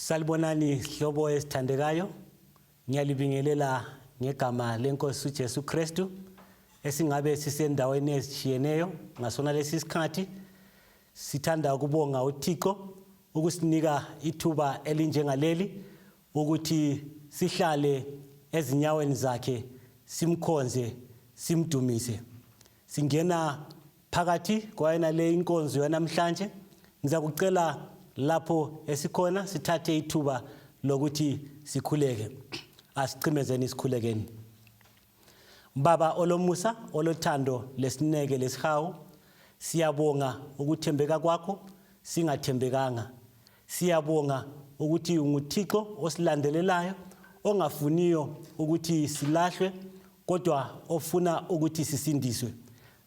Salibonani hlobo esithandekayo. Ngiyalibingelela ngegama lenkosi uJesu Kristu esingabe sisendaweni ezitshiyeneyo ngasona lesi sikhathi. Sithanda ukubonga uThixo ukusinika ithuba elinjengaleli ukuthi sihlale ezinyaweni zakhe simkhonze simdumise. Singena phakathi kwayona le inkonzo yanamhlanje. Ngizakucela lapho esikhona sithathe ithuba lokuthi sikhuleke. Asichimezeni sikhulekeni. Baba olomusa, olothando lesineke lesihawu, siyabonga ukuthembeka kwakho singathembekanga. Siyabonga ukuthi unguThixo osilandelelayo, ongafuniyo ukuthi silahlwe kodwa ofuna ukuthi sisindiswe.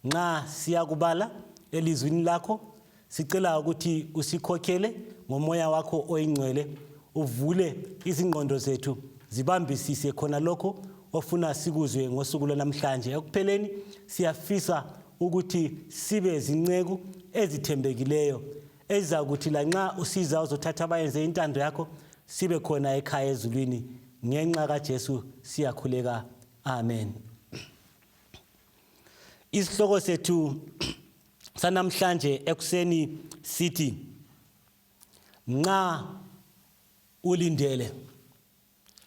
Nxa siyakubala elizwini lakho, sicela ukuthi usikhokhele ngomoya wakho oyingcwele, uvule izingqondo zethu zibambisise khona lokho ofuna sikuzwe ngosuku lwanamhlanje. Ekupheleni siyafisa ukuthi sibe zinceku ezithembekileyo ezizakuthi lanxa usiza uzothatha abayenze intando yakho sibe khona ekhaya ezulwini ngenxa kaJesu siyakhuleka amen. Isihloko sethu sanamhlanje ekuseni sithi nxa ulindele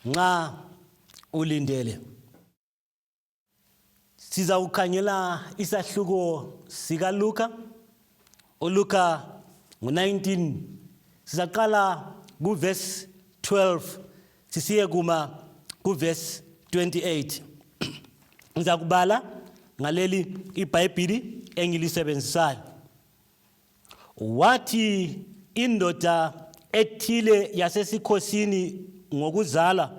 nxa ulindele. Sizawukhangela isahluko sikaLuka. ULuka ngo-19 sizaqala kuvesi 12 sisiye kuma kuvesi 28. Ngizakubala ngaleli iBhayibhili engilisebenzisayo. Wathi indoda ethile yasesikhosini ngokuzala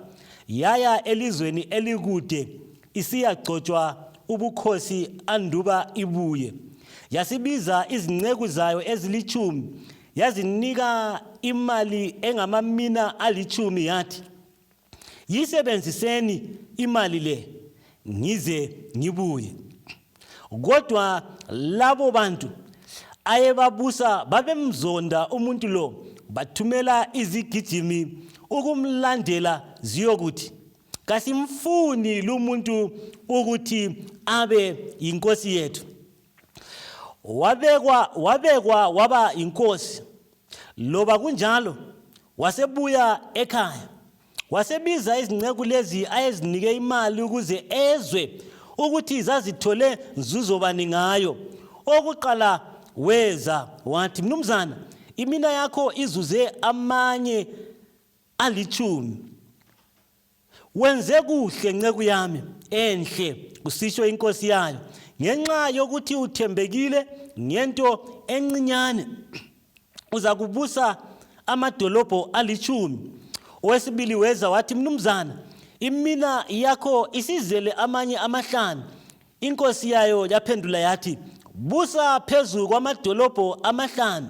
yaya elizweni elikude isiyagcotshwa ubukhosi anduba ibuye. Yasibiza izinceku zayo ezilitshumi yazinika imali engamamina alitshumi yathi, Yisebenziseni imali le ngize ngibuye. Kodwa labo bantu ayebabusa babemzonda umuntu lo, bathumela izigijimi ukumlandela ziyokuthi, Kasimfuni lumuntu ukuthi abe yinkosi yethu. Wabekwa wabekwa waba yinkosi. Loba kunjalo, wasebuya ekhaya. Wasebiza izinceku lezi ayezinike imali ukuze ezwe ukuthi zazithole nzuzo bani ngayo. Owokuqala weza wathi, Mnumzana, imina yakho izuze amanye alitshumi. Wenze kuhle nceku yami enhle, kusitsho inkosi yayo, ngenxa yokuthi uthembekile ngento encinyane uzakubusa amadolobho alitshumi. Owesibili weza wathi, Mnumzana, imina yakho isizele amanye amahlanu. Inkosi yayo yaphendula yathi, Busa phezu kwamadolobho amahlanu.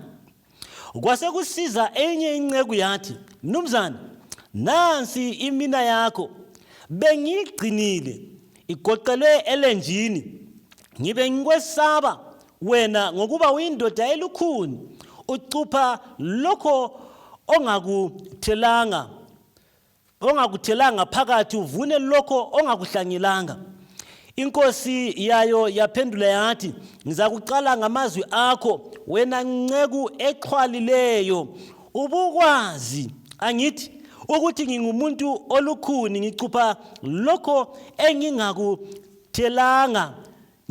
Kwasekusiza enye inceku yathi, Mnumzana, nansi imina yakho, bengiyigcinile igoqelwe elenjini. Ngibe ngikwesaba wena ngokuba uyindoda elukhuni, ucupha lokho ongakuthelanga ongakuthelanga phakathi uvune lokho ongakuhlanyelanga. Inkosi yayo yaphendula yathi, ngizakuqala ngamazwi akho, wena nceku exhwalileyo. Ubukwazi angithi ukuthi ngingumuntu olukhuni, ngicupha lokho engingakuthelanga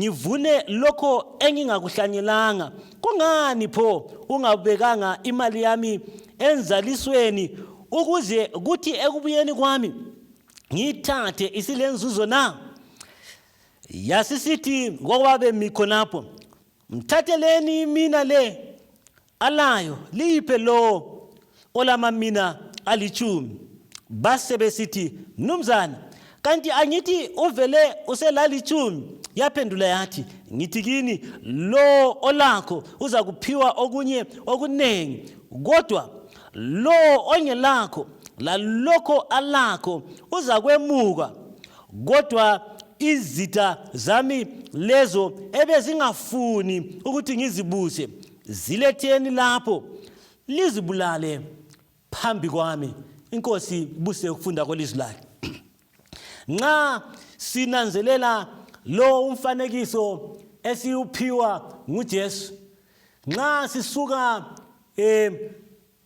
ngivune lokho engingakuhlanyelanga. Kungani pho ungabekanga imali yami enzalisweni ukuze kuthi ekubuyeni kwami ngiyithathe isilenzuzo na? Yasisithi kwababemi khonapho, mthatheleni imina le alayo liyiphe lowo olamamina alitshumi. Basebesithi, Mnumzana, kanti angithi uvele uselalitshumi? Yaphendula yathi, Ngithi kini, lowo olakho uzakuphiwa okunye okunengi, kodwa lowo ongelakho lalokho alakho uzakwemuka. Kodwa izitha zami lezo ebezingafuni ukuthi ngizibuse, ziletheni lapho lizibulale. phambi kwami. Inkosi ibuse ukufunda kwelizwi lakhe. Nxa sinanzelela lo umfanekiso esiwuphiwa nguJesu, nxa sisuka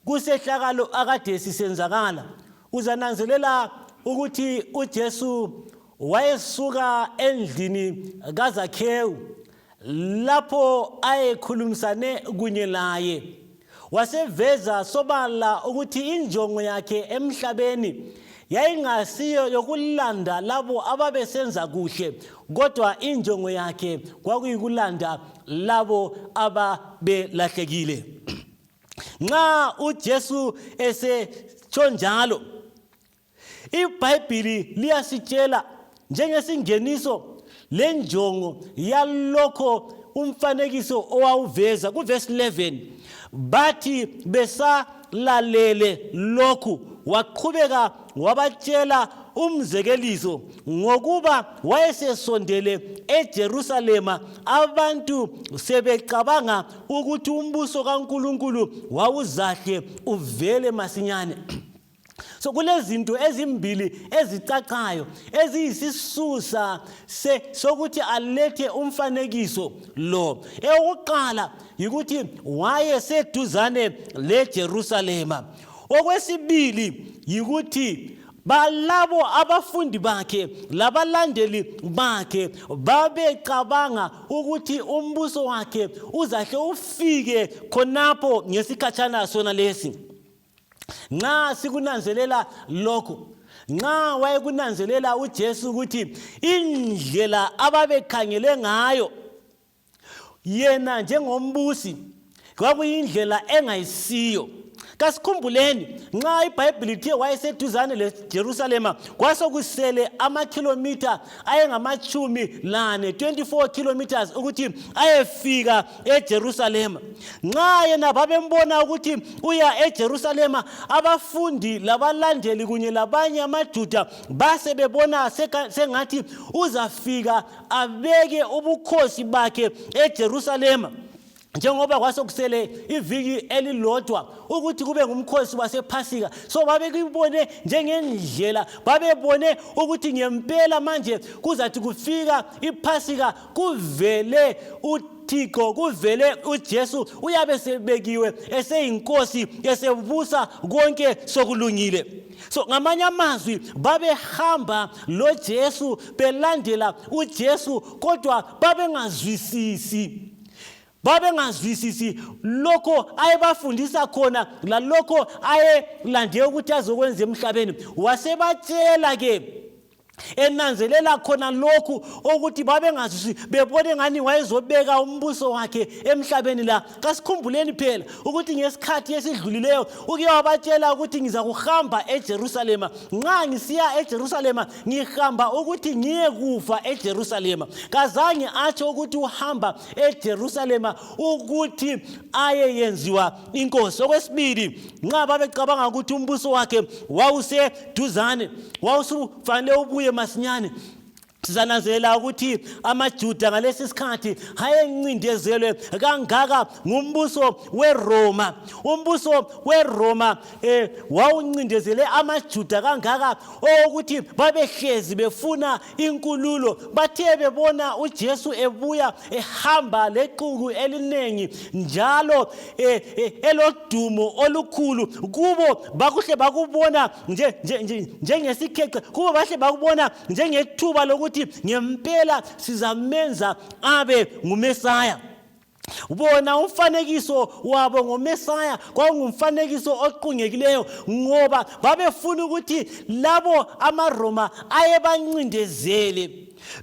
kusehlakalo akade sisenzakala, uzananzelela ukuthi uJesu wayesuka endlini kaZakhewu lapho ayekhulumisane kunye laye, waseveza sobala ukuthi injongo yakhe emhlabeni yayingasiyo yokulanda labo ababesenza kuhle, kodwa injongo yakhe kwakuyikulanda labo ababelahlekile. Nxa uJesu esetsho njalo, iBhayibhili liyasitshela njengesingeniso lenjongo yalokho umfanekiso owawuveza kuvesi 11. Bathi besalalele lokhu, waqhubeka wabatshela umzekeliso, ngokuba wayesesondele eJerusalema, abantu sebecabanga ukuthi umbuso kaNkulunkulu wawuzahle uvele masinyane. So kulezinto ezimbili ezicacayo eziyisisusa sokuthi alethe umfanekiso lo. Eyokuqala yikuthi wayeseduzane leJerusalema. Okwesibili yikuthi balabo abafundi bakhe labalandeli bakhe babecabanga ukuthi umbuso wakhe uzahle ufike khonapho ngesikhatshana sona lesi. Nxa sikunanzelela lokhu, nxa wayekunanzelela uJesu ukuthi indlela ababekhangele ngayo yena njengombusi kwakuyindlela engayisiyo. Kasikhumbuleni, nxa iBhayibhili lithe wayeseduzane leJerusalema, kwasokusele amakhilomitha ayengamatshumi lane, 24 kilometers, ukuthi ayefika eJerusalema. Nxa yena babembona ukuthi uya eJerusalema, abafundi labalandeli kunye labanye amaJuda base bebona sengathi uzafika abeke ubukhosi bakhe eJerusalema, njengoba kwasokusele iviki elilodwa ukuthi kube ngumkhosi wasePhasika. So babekubone njengendlela, babebone ukuthi ngempela manje kuzathi kufika iPhasika kuvele uThixo, kuvele uJesu, uyabe sebekiwe eseyinkosi, esebusa, konke sokulungile. So ngamanye amazwi babehamba loJesu, belandela uJesu, kodwa babengazwisisi lokho ayebafundisa khona lalokho ayelande ukuthi azokwenza emhlabeni. Wasebatshela ke enanzelela khona lokhu ukuthi babengazwisisi, bebone ngani wayezobeka umbuso wakhe emhlabeni la. Kasikhumbuleni phela ukuthi ngesikhathi esidlulileyo uke wabatshela ukuthi ngizakuhamba eJerusalema, nxa ngisiya eJerusalema ngihamba ukuthi ngiyekufa eJerusalema. Kazange atsho ukuthi uhamba eJerusalema ukuthi ayeyenziwa inkosi. Okwesibili, nxa babecabanga ukuthi umbuso wakhe wawuseduzane, wawusufanele ubuye masinyane, sizananzelela ukuthi amaJuda ngalesi sikhathi ayencindezelwe kangaka ngumbuso weRoma. Umbuso weRoma wawuncindezele amaJuda kangaka owokuthi babehlezi befuna inkululo. Bathe bebona uJesu ebuya ehamba lexuku eliningi njalo elodumo olukhulu, kubo bakuhle bakubona njengesikhexe, kubo bahle bakubona njengethuba lokuthi ngempela sizamenza abe nguMesaya. Bona umfanekiso wabo ngoMesaya kwakungumfanekiso oqungekileyo, ngoba babefuna ukuthi labo amaRoma ayebancindezele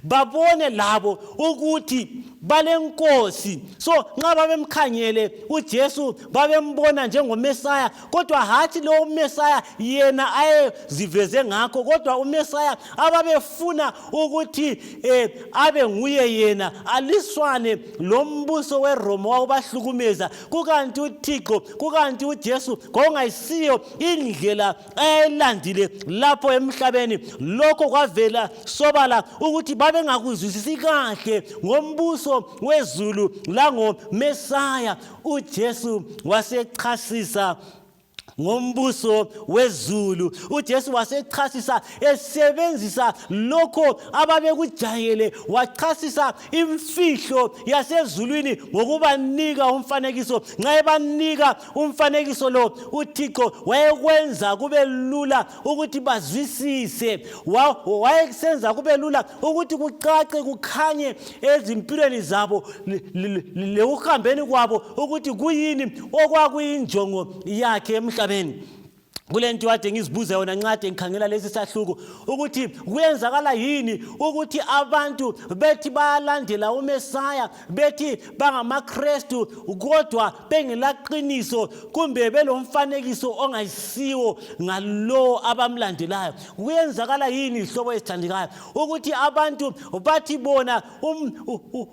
babone labo ukuthi balenkosi. So nxa babemkhangele uJesu babembona njengoMesaya, kodwa hatshi lowo uMesaya yena ayeziveze ngakho, kodwa uMesaya ababefuna ukuthi abe nguye yena, aliswane lombuso weRoma wawubahlukumeza. Kukanti uThixo, kukanti uJesu kwakungayisiyo indlela ayelandile lapho emhlabeni. Lokho kwavela sobala ukuthi babengakuzwisisi kahle ngombuso wezulu langoMesaya. uJesu wasechasisa Ngombuso wezulu uJesu wasechasisa esebenzisa lokho ababekujayele, wachasisa imfihlo yasezulwini ngokubanika umfanekiso. Nxa ebanika umfanekiso lo, uThixo wayekwenza kube lula ukuthi bazwisise, wayesenza kube lula ukuthi kucace kukhanye ezimpilweni zabo lekuhambeni kwabo ukuthi kuyini okwakuyinjongo yakhe emhlabeni. Kule nto kade ngizibuza yona nxa ngikhangela lesi sahluko, ukuthi kuyenzakala yini ukuthi abantu bethi bayalandela uMesaya, bethi bangamaKristu, kodwa bengelaqiniso kumbe belomfanekiso ongayisiwo ngalowo abamlandelayo. Kuyenzakala yini, zihlobo ezithandekayo, ukuthi abantu bathi bona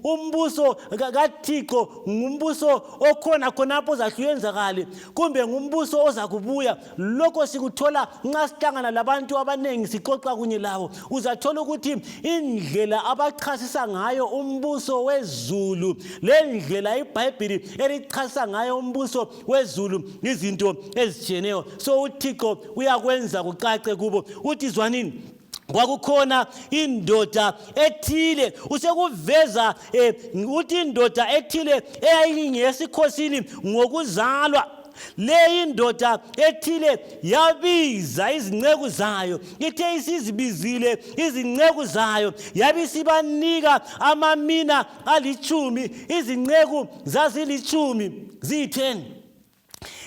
umbuso kaThixo ngumbuso okhona khonapho ozahluyenzakale, kumbe ngumbuso ozakubuya? Lokho sikuthola nxa sihlangana labantu abaningi, sixoxa kunye labo, uzathola ukuthi indlela abachasisa ngayo umbuso wezulu lendlela iBhayibhili elichasisa ngayo umbuso wezulu izinto ezitshiyeneyo. So uThixo uyakwenza kucace kubo. Uthi, zwanini, kwakukhona indoda ethile, usekuveza uthi indoda ethile eyayingesikhosini ngokuzalwa. Le indoda ethile yabiza izinceku zayo. Ithe isizibizile izinceku zayo, yabe isibanika amamina alitshumi. Izinceku zazilitshumi, ziyi-10.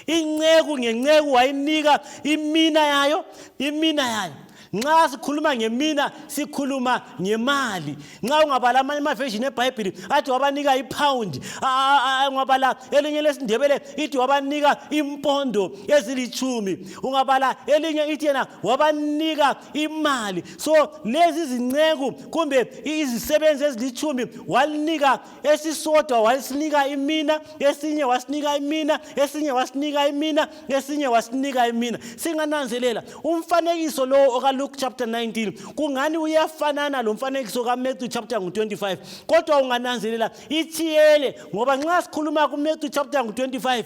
Inceku ngenceku wayinika imina yayo, imina yayo. Nxa sikhuluma ngemina, sikhuluma ngemali. Nxa ungabala amanye amaveshini eBhayibhili, athi wabanika iphawundi. Ungabala elinye lesiNdebele, ithi wabanika impondo ezilitshumi. Ungabala elinye, ithi yena wabanika imali. So lezi zinceku kumbe izisebenzi ezilitshumi, walinika esisodwa wasinika imina, esinye wasinika imina, esinye wasinika imina, esinye wasinika imina. Singananzelela umfanekiso lowo okaLuke chapter 19 kungani uyafanana lo mfanekiso kaMatthew chapter ngu-25, kodwa ungananzelela itshiyele, ngoba nxa sikhuluma kuMatthew chapter ngu-25,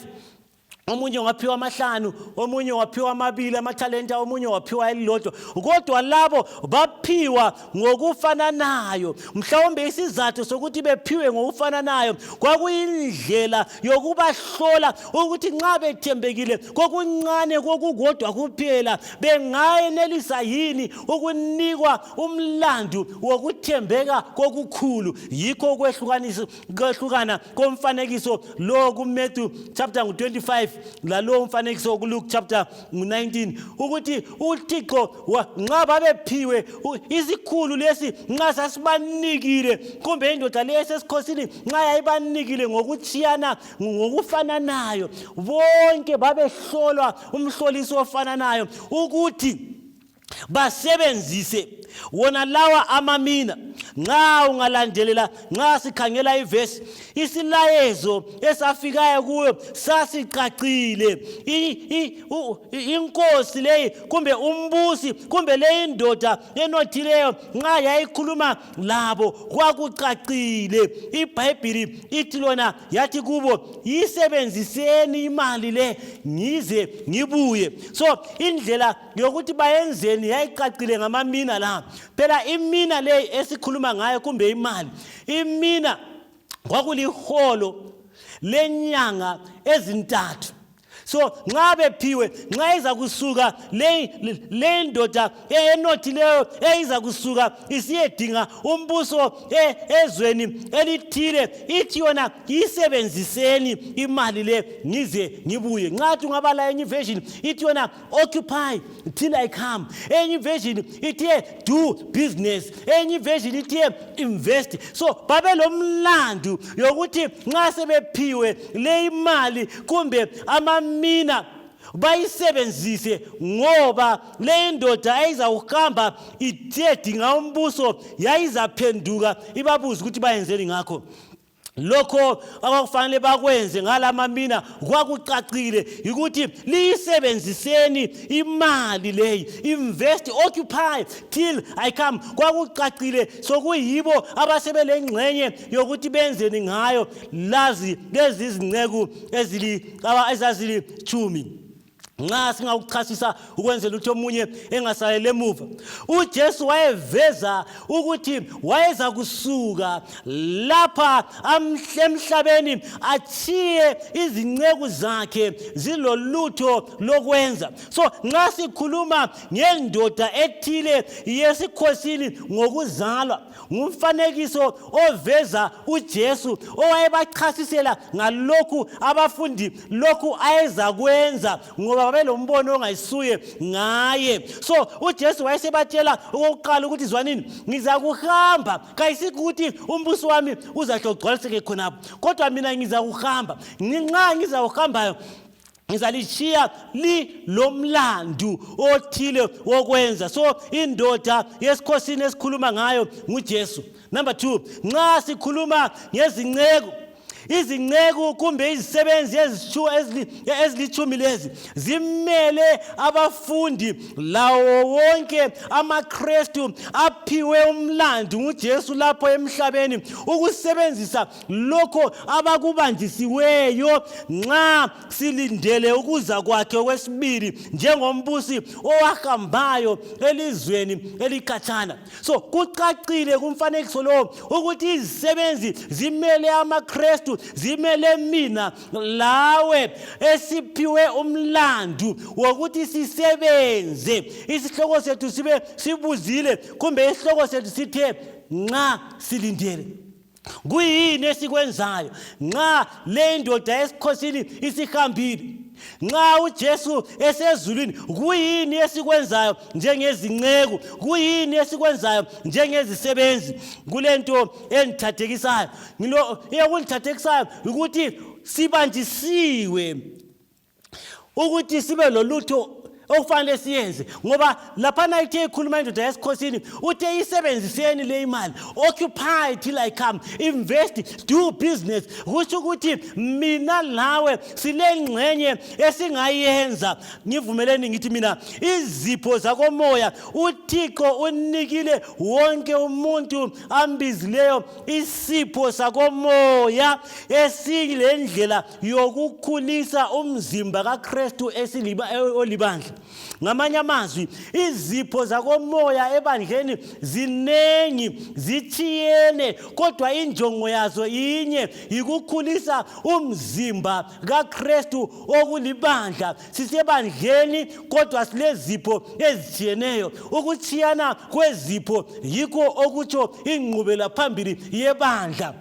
omunye waphiwa amahlanu, omunye waphiwa amabili amathalenta, omunye waphiwa elilodwa, kodwa labo baphiwa ngokufananayo. Mhlawumbe isizathu sokuthi bephiwe ngokufananayo kwakuyindlela yokubahlola ukuthi nxa bethembekile kokuncane kokukodwa kuphela, bengayenelisa yini ukunikwa umlandu wokuthembeka kokukhulu. Yikho ukwehlukanisa, kwehlukana komfanekiso lo kuMatthew chapter ngu-25 lalowo mfanekiso kuLuke chapter ngu-19, ukuthi uThixo nxa babephiwe isikhulu lesi, nxa sasibanikile, kumbe indoda le esesikhosini nxa yayibanikile ngokutshiyana ngokufananayo, bonke babehlolwa umhloliso ofananayo ukuthi basebenzise wona lawa amamina. Nxa ungalandelela, nxa sikhangela ivesi, isilayezo esafikayo kuyo sasicacile. Inkosi leyi kumbe umbusi kumbe leyi ndoda enothileyo, nxa yayikhuluma labo kwakucacile. IBhayibhili ithi lona yathi kubo, yisebenziseni imali le ngize ngibuye. So indlela yokuthi bayenzeni yayicacile ngamamina la. Phela imina leyi esikhuluma ngayo kumbe imali, imina kwakuliholo lenyanga ezintathu. So nxa bephiwe, nxa iza kusuka le ndoda enothileyo eyiza kusuka isiyedinga umbuso ezweni elithile, ithi yona, yisebenziseni imali le ngize ngibuye. Nxa thi ungabala enye version, ithi yona, occupy till I come. Enye version ithe, do business. Enye version ithe, invest. So babelomlandu yokuthi nxa sebephiwe le imali kumbe amamina, bayisebenzise, ngoba le indoda eyizawuhamba ithedinga umbuso yayizaphenduka ibabuze ukuthi bayenzeni ngakho. Lokho akwakufanele bakwenze ngalamamina kwakucacile, yikuthi liyisebenziseni imali leyi, invest, occupy till I come. Kwakucacile, sokuyibo abasebelengxenye yokuthi benzeni ngayo lazi lezi zinceku ezazilitshumi. Nxa singakuchasisa ukwenzela ukuthi omunye engasaleli emuva, uJesu wayeveza ukuthi wayeza kusuka lapha emhlabeni achiye izinceku zakhe zilolutho lokwenza. So nxa sikhuluma ngendoda ethile yesikhosini ngokuzalwa, ngumfanekiso oveza uJesu owayebachasisela ngalokhu abafundi lokhu ayezakwenza, ngoba babelombono ongayisuye ngaye. So uJesu wayesebatshela okokuqala ukuthi, zwanini, ngizakuhamba. Kayisikho ukuthi umbuso wami uzahle ugcwaliseke khonapho, kodwa mina ngizakuhamba. Nxa ngizawuhambayo, ngizalishiya lilomlandu othile wokwenza. So indoda yesikhosini esikhuluma ngayo nguJesu. Number 2, nxa sikhuluma ngezinceku, izinceku kumbe izisebenzi ezilitshumi lezi zimele abafundi lawo wonke amaKristu aphiwe umlandu nguJesu lapho emhlabeni ukusebenzisa lokho abakubanjisiweyo nxa silindele ukuza kwakhe okwesibili njengombusi owahambayo elizweni elikhatshana. So kucacile kumfanekiso lowo ukuthi izisebenzi zimele amaKristu, zimele mina lawe esiphiwe umlandu wokuthi sisebenze. Isihloko sethu sibe sibuzile, kumbe isihloko sethu sithe, nxa silindele, kuyini esikwenzayo nxa le ndoda esikhosini isihambile? Nxa uJesu esezulwini, kuyini esikwenzayo njengezinceku? Kuyini esikwenzayo njengezisebenzi? Kulento engithathekisayo, eyokungithathekisayo ukuthi sibanjisiwe ukuthi sibe lolutho okufanele siyenze, ngoba laphana ithe ikhuluma indoda yesikhosini, uthe isebenziseni le imali, occupy till I come, invest, do business. Kusho ukuthi mina lawe sile ngxenye esingayenza. Ngivumeleni ngithi mina, izipho zakomoya uThixo unikile wonke umuntu ambizileyo isipho sakomoya esiyilendlela yokukhulisa umzimba kaKristu olibandla. Ngamanye amazwi, izipho zakomoya ebandleni zinengi, zitshiyene, kodwa injongo yazo inye, yikukhulisa umzimba kaKristu okulibandla. Sisebandleni kodwa silezipho ezitshiyeneyo. Ukutshiyana kwezipho yikho okutsho ingqubela phambili yebandla.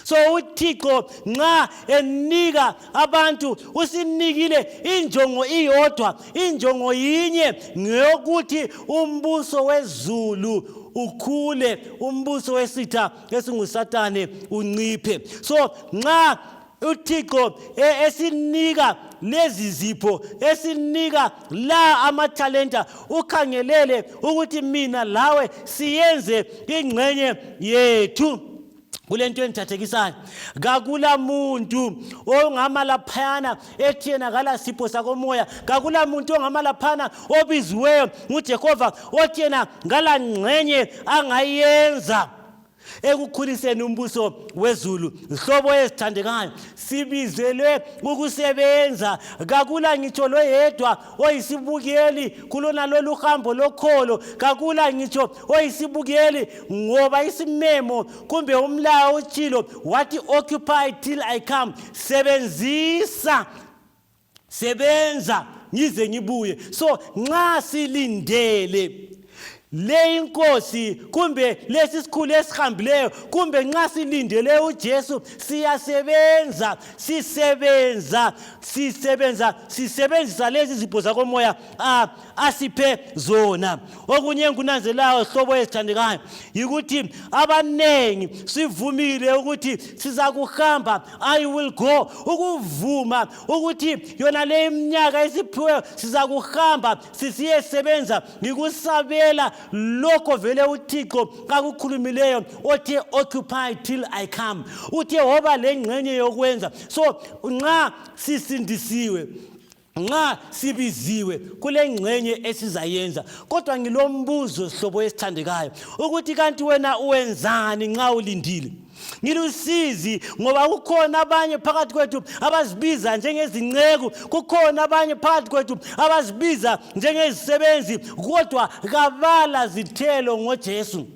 So uThixo nxa enika abantu, usinikile injongo iyodwa, injongo yinye, ngeyokuthi umbuso wezulu ukhule, umbuso wesitha esinguSatane unciphe. So nxa uThixo esinika lezi zipho, esinika la amathalenta, ukhangelele ukuthi mina lawe siyenze ingxenye yethu. Kulento engithathekisayo, kakula muntu ongama laphayana ethi yena kala sipho sakomoya. Kakula muntu ongama laphana obiziweyo nguJehova othi yena ngala ngxenye angayenza ekukhuliseni umbuso wezulu. Zihlobo ezithandekayo, sibizelwe ukusebenza. Kakula ngitsho loyedwa oyisibukeli kulona lolu hambo lokholo. Kakula ngitsho oyisibukeli, ngoba isimemo kumbe umlayo utshilo wathi, occupy till I come, sebenzisa, sebenza ngize ngibuye. So nxa silindele le inkosi kumbe lesi sikhulu esihambileyo, kumbe nxa silindele uJesu, siyasebenza, sisebenza, sisebenza, sisebenzisa lezi zipho zakomoya asiphe zona. Okunye engikunanzelayo, hlobo ezithandekayo, yikuthi abanengi sivumile ukuthi sizakuhamba, I will go. Ukuvuma ukuthi yona le iminyaka esiphiweyo sizakuhamba sisiyesebenza, ngikusabela lokho vele uThixo akukhulumileyo othe, occupy till I come. Uthe woba lengxenye yokwenza. So nxa sisindisiwe, nxa sibiziwe, kule ngxenye esizayenza. Kodwa ngilombuzo, sihlobo esithandekayo, ukuthi kanti wena uwenzani nxa ulindile? Ngilusizi ngoba kukhona abanye phakathi kwethu abazibiza njengezinceku, kukhona abanye phakathi kwethu abazibiza njengezisebenzi, kodwa kabala zithelo ngoJesu.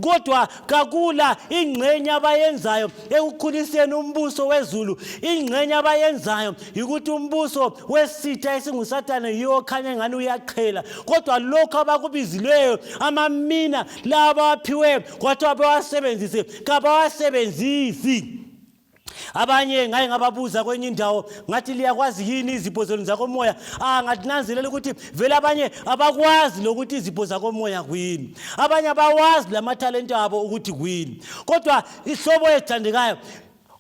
Kodwa kakula ingxenye abayenzayo ekukhuliseni umbuso wezulu. Ingxenye abayenzayo yikuthi umbuso wesitha esinguSathane yiwo okhanya engani uyaqhela, kodwa lokhu abakubizileyo amamina la abawaphiweyo kwathiwa bewasebenzise, kabawasebenzisi. Abanye ngaye ngababuza kwenye indawo, ngathi liyakwazi yini izipho zenu zakomoya? Ngathi nanzelela ukuthi vele abanye abakwazi lokuthi izipho zakomoya kuyini, abanye abawazi lamathalente abo ukuthi kuyini. Kodwa ihlobo ezithandekayo,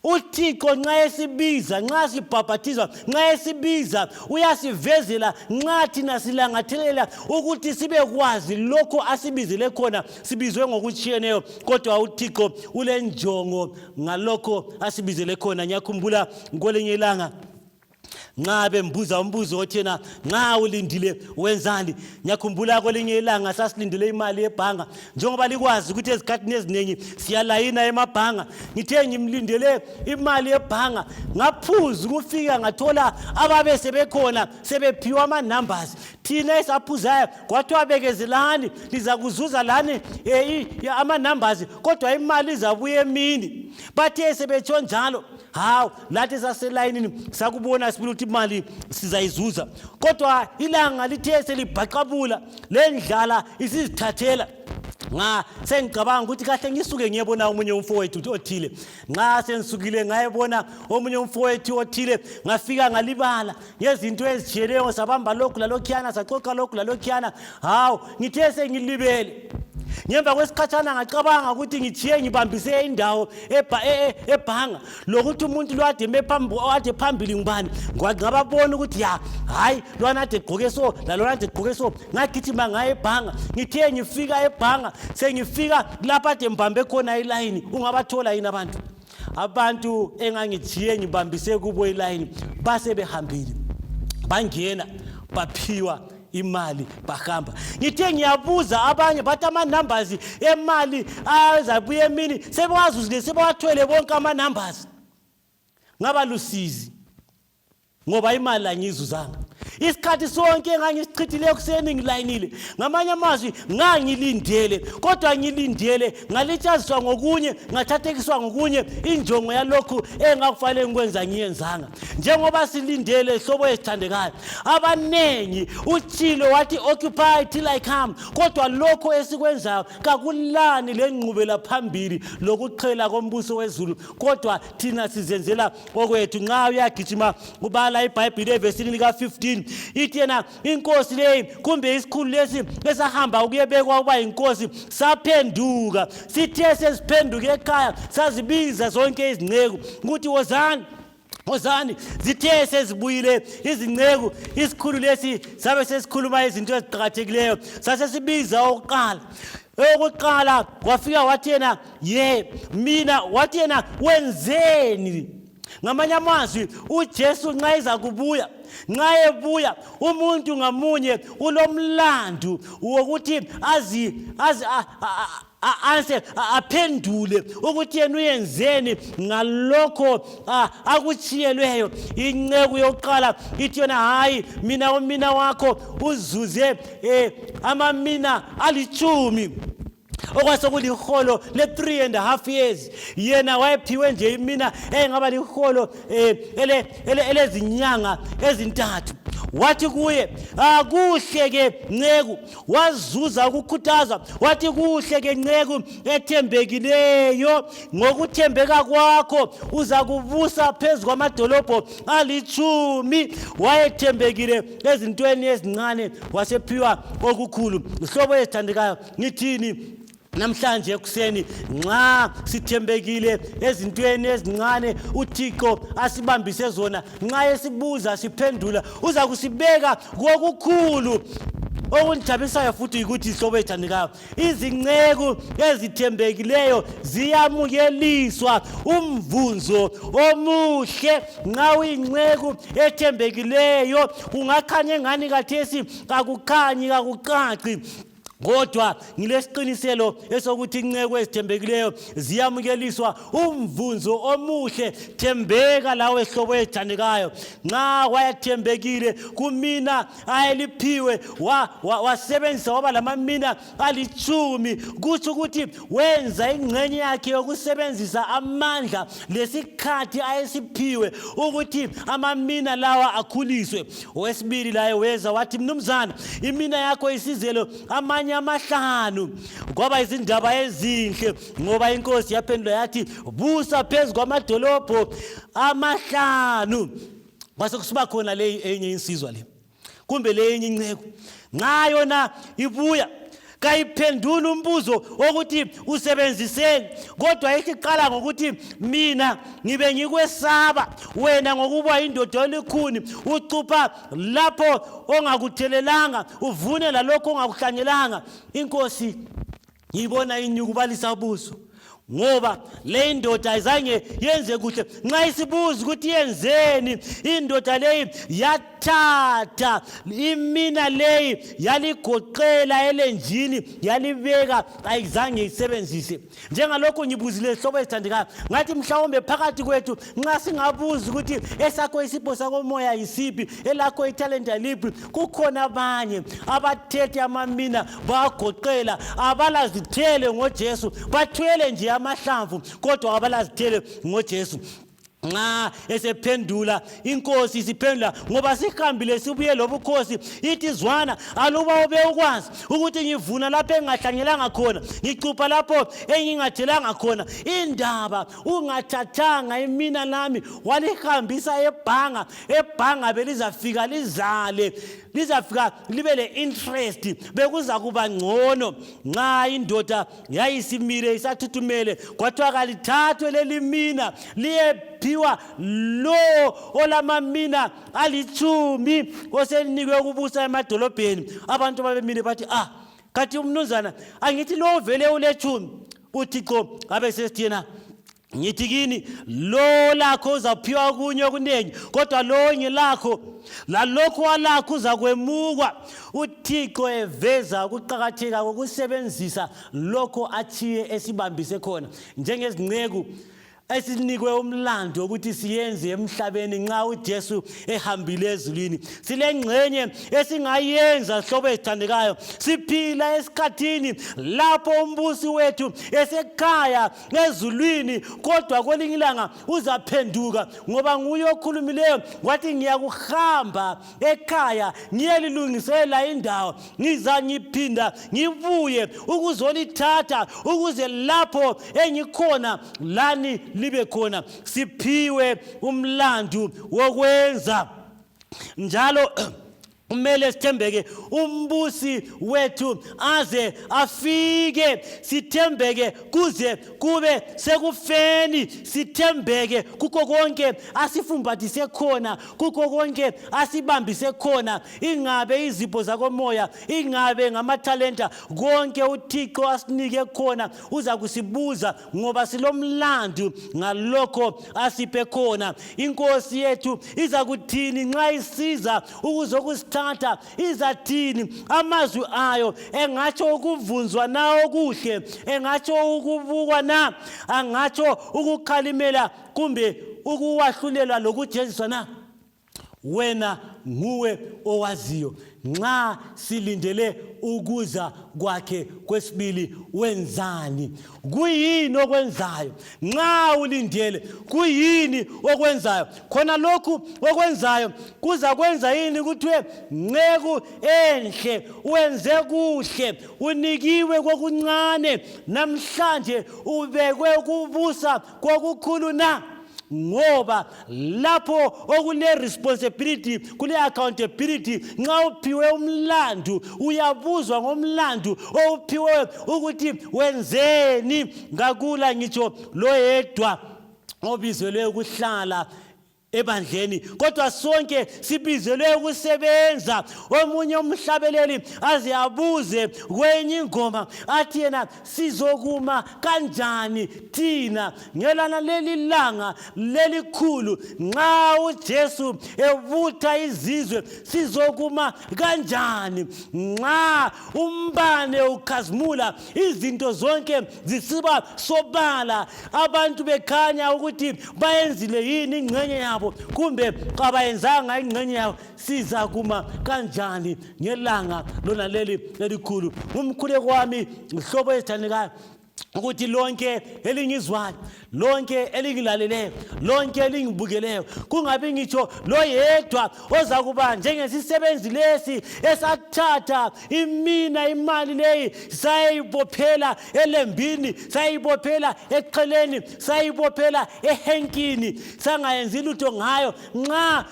uThixo nxa esibiza, nxa sibhabhathizwa, nxa esibiza uyasivezela, nxa thina silangathelela ukuthi sibekwazi lokho asibizele khona. Sibizwe ngokutshiyeneyo, kodwa uThixo ulenjongo ngalokho asibizele khona. Ngiyakhumbula kwelinye ilanga nxa bembuza umbuzo othi yena nxa ulindile wenzani. Ngiyakhumbula kwelinye ilanga sasilindele imali yebhanga, njengoba likwazi ukuthi ezikhathini eziningi siyalayina emabhanga. Ngithe ngimlindele imali yebhanga, ngaphuza ukufika ngathola ababe sebekhona sebephiwa ama-numbers. Thina esaphuzayo kwathiwa bekezelani, lizakuzuza lani ama-numbers, kodwa imali izabuya emini. Bathe sebetsho njalo, hawu, lathi saselayinini sakubona sibili ukuthi imali sizayizuza. Kodwa ilanga lithe selibhaqabula, lendlala isizithathela, nxa sengicabanga ukuthi kahle ngisuke ngiyebona omunye umfowethu othile. Nxa sengisukile ngayebona omunye umfowethu othile, ngafika ngalibala ngezinto ezitshiyeneyo, sabamba lokhu lalokhuyana, saxoxa lokhu lalokhuyana. Hawu, ngithe sengilibele, ngemva kwesikhatshana ngacabanga ukuthi ngitshiye ngibambise indawo ebhanga, lokuthi umuntu lo ade ade phambili ngubani. Ngababona ukuthi ya hayi, lwana ade egqoke so, lalona ade egqoke so. Ngagijima ngaye ebhanga. Ngithe ngifika ebhanga, sengifika lapho ade ngibambe khona ilayini, ungabathola yini abantu? Abantu engangitshiye ngibambise kubo ilayini base behambile, bangena, baphiwa imali, bahamba. Ngithe ngiyabuza abanye, bathi ama-numbers emali azabuya emini sebewazuzile, sebewathwele bonke ama-numbers. Ngaba lusizi ngoba imali angiyizuzanga. Isikhathi sonke engangisichithile ekuseni ngilayinile, ngamanye amazwi ngangilindele, kodwa ngilindele ngalitshaziswa ngokunye, ngathathekiswa ngokunye. Injongo yalokhu engakufanele ngikwenza ngiyenzanga. Njengoba silindele, hlobo ezithandekayo, abanengi utshilo wathi occupy till I come, kodwa lokho esikwenzayo kakulani lengqubela phambili lokuqhela kombuso wezulu, kodwa thina sizenzela okwethu. Nxa uyagijima ubala iBhayibhili evesini lika-15, ithi yena inkosi leyi kumbe isikhulu lesi esahamba ukuyebekwa ukuba yinkosi saphenduka. Sithe sesiphenduke ekhaya, sazibiza zonke izinceku ukuthi wozani, wozani. Zithe sezibuyile izinceku, isikhulu lesi sabe sesikhuluma izinto eziqakathekileyo. Sasesibiza okokuqala, okokuqala wafika wathi yena ye mina, wathi yena wenzeni? Ngamanye amazwi, uJesu nxa eza kubuya, nxa ebuya, umuntu ngamunye ulomlandu wokuthi azi azi anse aphendule ukuthi yena uyenzeni ngalokho akutshiyelweyo. Inceku yokuqala ithi yona hayi, mina umina wakho uzuze amamina 10, okwasekuliholo le-3.5 years. Yena wayephiwe nje imina engaba liholo elezinyanga ezintathu. Wathi kuye, akuhle ke nceku. Wazuza ukukhuthazwa. Wathi kuhle ke nceku ethembekileyo, ngokuthembeka kwakho uza kubusa phezu kwamadolobho 10. Wayethembekile ezintweni ezincane, wasephiwa okukhulu. Zihlobo ezithandekayo, ngithini namhlanje ekuseni? Nxa sithembekile ezintweni ezincane uThixo asibambise zona, nxa esibuza siphendula, uza kusibeka kokukhulu. Okungijabulisayo futhi yikuthi, ihlobo ezithandekayo, izinceku ezithembekileyo ziyamukeliswa umvunzo omuhle. Nxa uyinceku ethembekileyo, kungakhanya engani kathesi kakukhanyi, kakucaci. Kodwa ngilesiqiniselo esokuthi inceku ezithembekileyo ziyamukeliswa umvunzo omuhle. Thembeka lawe hlobo ezithandekayo. Nxa wayathembekile kumina ayeliphiwe, wasebenzisa waba lamamina alitshumi, kutsho ukuthi wenza ingxenye yakhe yokusebenzisa amandla lesikhathi ayesiphiwe ukuthi amamina lawa akhuliswe. Owesibili laye weza wathi, mnumzana, imina yakho isizelo amanye amahlanu. Kwaba izindaba ezinhle, ngoba inkosi yaphendula yathi, busa phezu kwamadolobho amahlanu. Kwase kusiba khona leyi enye insizwa le, kumbe le enye inceku, nxa yona ibuya kayiphenduli umbuzo wokuthi usebenziseni, kodwa ithi qala ngokuthi mina ngibe ngikwesaba wena ngokuba indoda elikhuni, ucupha lapho ongakuthelelanga, uvune lalokho ongakuhlanyelanga. Inkosi ngiyibona inyukubalisa ubuso, ngoba le indoda ayizange yenze kuhle. Nxa isibuza ukuthi yenzeni, indoda leyi yathatha imina leyi yaligoqela elenjini yalibeka, ayizange isebenzise. Njengalokhu ngibuzile, zihlobo ezithandekayo, ngathi mhlawumbe phakathi kwethu nxa singabuza ukuthi esakho isipho sakomoya yisiphi, elakho ithalenta liphi, kukhona abanye abathethe amamina bagoqela, abalazithele ngoJesu, bathwele nje amahlamvu kodwa abalazithele ngoJesu. Nxa esephendula inkosi isiphendula, ngoba sihambile sibuye lobukhosi, ithi zwana, aluba ube ukwazi ukuthi ngivuna lapho engingahlanyelanga khona, ngicupha lapho engingathelanga khona, indaba ungathathanga imina lami walihambisa ebhanga, ebhanga belizafika lizale, lizafika libe le-interest, bekuza kuba ngcono. Nxa indoda yayisimile isathuthumele, kwathiwa kalithathwe leli mina liyephiwa lo olamamina alitshumi oselinikwe ukubusa emadolobheni. Abantu babemile bathi, ah, kathi umnunzana, angithi lo vele uletshumi? UThixo abe sesithi yena, ngithi kini, lo lakho uzaphiwa okunye okuningi, kodwa lo ngelakho lalokhu alakho uzakwemukwa. UThixo eveza ukuqakatheka kokusebenzisa lokho achiye esibambise khona njengezinceku esinikwe umlando wokuthi siyenze emhlabeni nxa uJesu ehambile ezulwini. Silengxenye esingayenza, hlobo ezithandekayo. Siphila esikhathini lapho umbusi wethu esekhaya ezulwini, kodwa kwelinye ilanga uzaphenduka, ngoba nguye okhulumileyo wathi, ngiyakuhamba ekhaya ngiyelilungisela indawo, ngiza ngiphinda ngibuye ukuzolithatha, ukuze lapho engikhona lani libe khona. Siphiwe umlandu wokwenza, njalo kumele sithembeke umbusi wethu aze afike, sithembeke kuze kube sekufeni, sithembeke kukho konke asifumbathise khona, kukho konke asibambise khona, ingabe izipho zakomoya, ingabe ngamathalenta, konke uThixo asinike khona uza kusibuza, ngoba silomlandu ngalokho asiphe khona. Inkosi yethu iza kuthini nxa isiza ukuzokusithatha? Izathini amazwi ayo? Engatsho ukuvunzwa na okuhle? Engatsho ukubukwa na? Angatsho ukukhalimela kumbe ukuwahlulelwa lokujeziswa na? Wena nguwe owaziyo. Nxa silindele ukuza kwakhe kwesibili, wenzani? Kuyini okwenzayo nxa ulindele? Kuyini okwenzayo? Khona lokhu okwenzayo kuza kwenza yini kuthiwe, nceku enhle, wenze kuhle, unikiwe kokuncane, namhlanje ubekwe ukubusa kokukhulu na? Ngoba lapho okule responsibility, kule accountability. Nxa uphiwe umlandu, uyabuzwa ngomlandu owuphiwe ukuthi wenzeni. Ngakula ngitsho loyedwa obizelwe ukuhlala. Ebandleni, kodwa sonke sibizelwe ukusebenza. Omunye umhlabeleli aze abuze kwenye ingoma athi yena, sizokuma kanjani thina ngelana leli langa lelikhulu nxa uJesu ebutha izizwe? Sizokuma kanjani nxa umbane ukhazimula, izinto zonke zisiba sobala, abantu bekhanya ukuthi bayenzile yini ingxenye yabo kumbe kabayenzanga ingxenye yabo? Siza kuma kanjani ngelanga lona leli elikhulu? Ngumkhuleko wami, mhlobo ezithandekayo, ukuthi lonke elingizwayo, lonke elingilaleleyo, lonke elingibukeleyo, kungabi ngitsho loyedwa oza kuba njengesisebenzi lesi esathatha imina imali leyi, sayibophela elembini, sayibophela eqheleni, sayibophela ehenkini, sangayenzi lutho ngayo. Nxa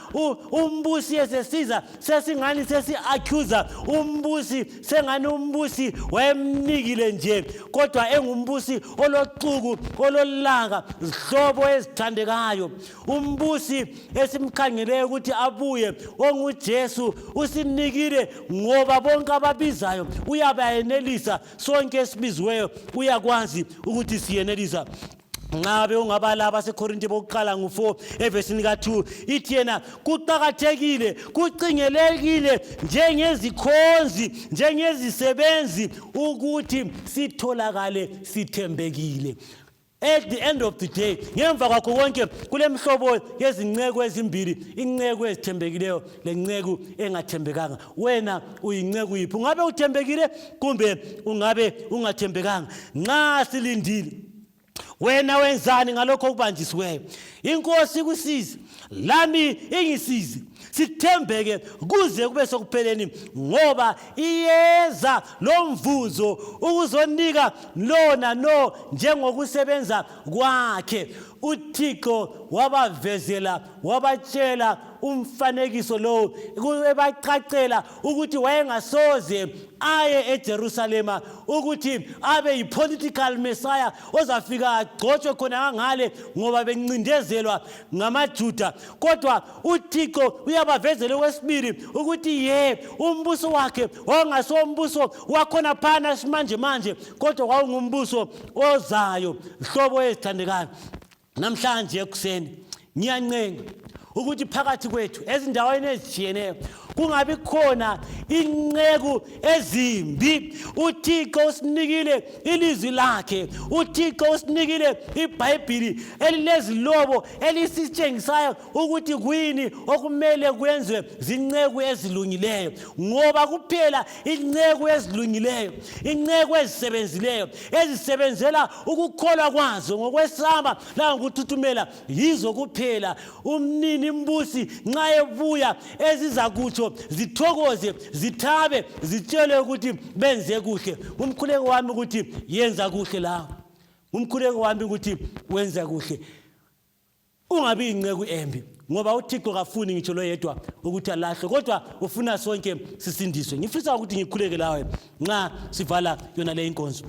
umbusi esesiza, sesingani sesi-accusa umbusi, sengani umbusi wayemnikile nje, kodwa engumbusi oloxuku, ololaka. Zihlobo ezithandekayo, umbusi esimkhangeleyo ukuthi abuye, onguJesu, usinikile, ngoba bonke ababizayo uyabayenelisa. Sonke esibiziweyo uyakwazi ukuthi siyenelisa. Nxa ungabala abaseKhorinti bokuqala ngu-4 evesini ka-2, ithi yena kuqakathekile, kucingelekile njengezikhonzi, njengezisebenzi, ukuthi sitholakale sithembekile. At the end of the day, ngemva kwakho konke, kule mhlobo yezinceku ezimbili, inceku ezithembekileyo lenceku engathembekanga. Wena uyinceku yiphi? Ungabe uthembekile kumbe ungabe ungathembekanga. Nxa silindile, wena wenzani ngalokho okubanjisiweyo? Inkosi ikusize, lami ingisize, sithembeke kuze kube sekupheleni, ngoba iyeza lo mvuzo ukuzonika lona no njengokusebenza kwakhe. UThixo wabavezela, wabatshela umfanekiso lowo, ebacacela ukuthi wayengasoze aye eJerusalema ukuthi abe yi-political messiah ozafika agcotshwe khona kangale, ngoba bencindezelwa ngamaJuda. Kodwa uThixo uyabavezela okwesibili ukuthi ye umbuso wakhe wawungasombuso wakhona phana simanje manje, kodwa kwawungumbuso ozayo. Hlobo ezithandekayo, namhlanje ekuseni ngiyancenga ukuthi phakathi kwethu ezindaweni ezitshiyeneyo kungabi khona inceku ezimbi. UThixo usinikile ilizwi lakhe, uThixo usinikile iBhayibhili elilezilobo elisitshengisayo ukuthi kuyini okumele kwenziwe zinceku ezilungileyo, ngoba kuphela inceku ezilungileyo, inceku ezisebenzileyo, ezisebenzela ukukholwa kwazo ngokwesaba langokuthuthumela, yizo kuphela umnini mbusi nxa ebuya eziza kutsho zithokoze, zithabe, zitshelwe ukuthi benze kuhle. Umkhuleko wami ukuthi yenza kuhle lawo, umkhuleko wami ukuthi wenza kuhle, ungabi inceku embi, ngoba uThixo kafuni ngitsho loyedwa ukuthi alahlwe, kodwa ufuna sonke sisindiswe. Ngifisa ukuthi ngikhuleke lawe nxa sivala yona le inkonzo,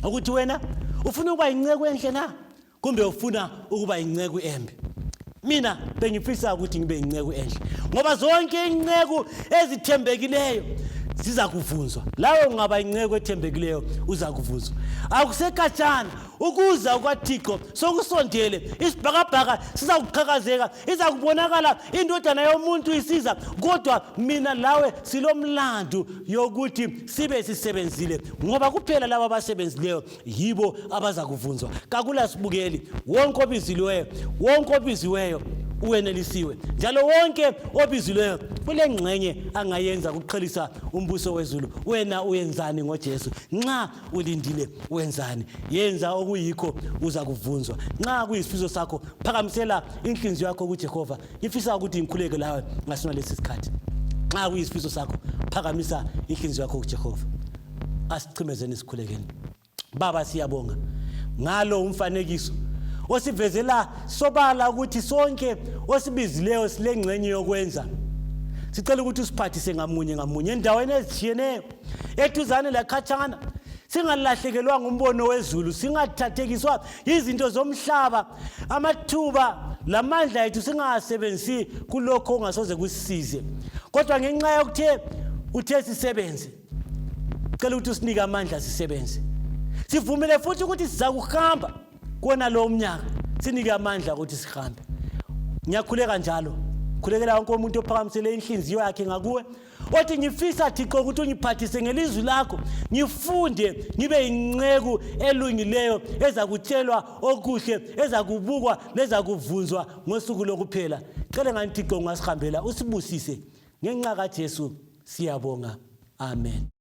ukuthi wena ufuna ukuba yinceku enhle na, kumbe ufuna ukuba yinceku embi? Mina bengifisa ukuthi ngibe yinceku enhle, ngoba zonke inceku ezithembekileyo ziza kuvunzwa. Lawe ungaba inceku ethembekileyo, uza kuvunzwa. Akusekhatshana ukuza kukaThixo, sokusondele. Isibhakabhaka sizakuqhakazeka, iza kubonakala indodana yomuntu isiza. Kodwa mina lawe silomlandu yokuthi sibe sisebenzile, ngoba kuphela laba abasebenzileyo yibo abaza kuvunzwa. Kakula sibukeli. Wonke obiziliweyo, wonke obiziweyo uwenelisiwe, njalo wonke obizileyo kule ngxenye angayenza ukuqhelisa umbuso wezulu. Wena uyenzani ngoJesu? Nxa ulindile, wenzani? Yenza okuyikho, uza kuvunzwa. Nxa kuyisifiso sakho, phakamisela inhliziyo yakho kuJehova. Ngifisa ukuthi ngikhuleke lawe ngasona lesi sikhathi. Nxa kuyisifiso sakho, phakamisa inhliziyo yakho kuJehova. Asichimezeni, sikhulekeni. Baba, siyabonga ngalo umfanekiso osivezela sobala ukuthi sonke osibizileyo silengxenye yokwenza. Sicela ukuthi usiphathise ngamunye ngamunye endaweni ezitshiyeneyo, eduzane lakhatshana, singalahlekelwa ngumbono wezulu, singathathekiswa izinto zomhlaba, amathuba. lamandla ethu singawasebenzisi kulokho okungasoze kusisize kodwa ngenxa yokuthe uthe sisebenze cela ukuthi usinike amandla sisebenze sivumile futhi ukuthi siza kuhamba kuwona lowo mnyaka sinike amandla ukuthi sihambe ngiyakhuleka njalo khulekela wonke umuntu ophakamisele inhliziyo yakhe ngakuwe othi ngifisa thixo ukuthi ungiphathise ngelizwi lakho ngifunde ngibe yinceku elungileyo ezakutshelwa okuhle ezakubukwa lezakuvunzwa ngosuku lokuphela cele ngani thixo ungasihambela usibusise ngenxa kajesu siyabonga amen.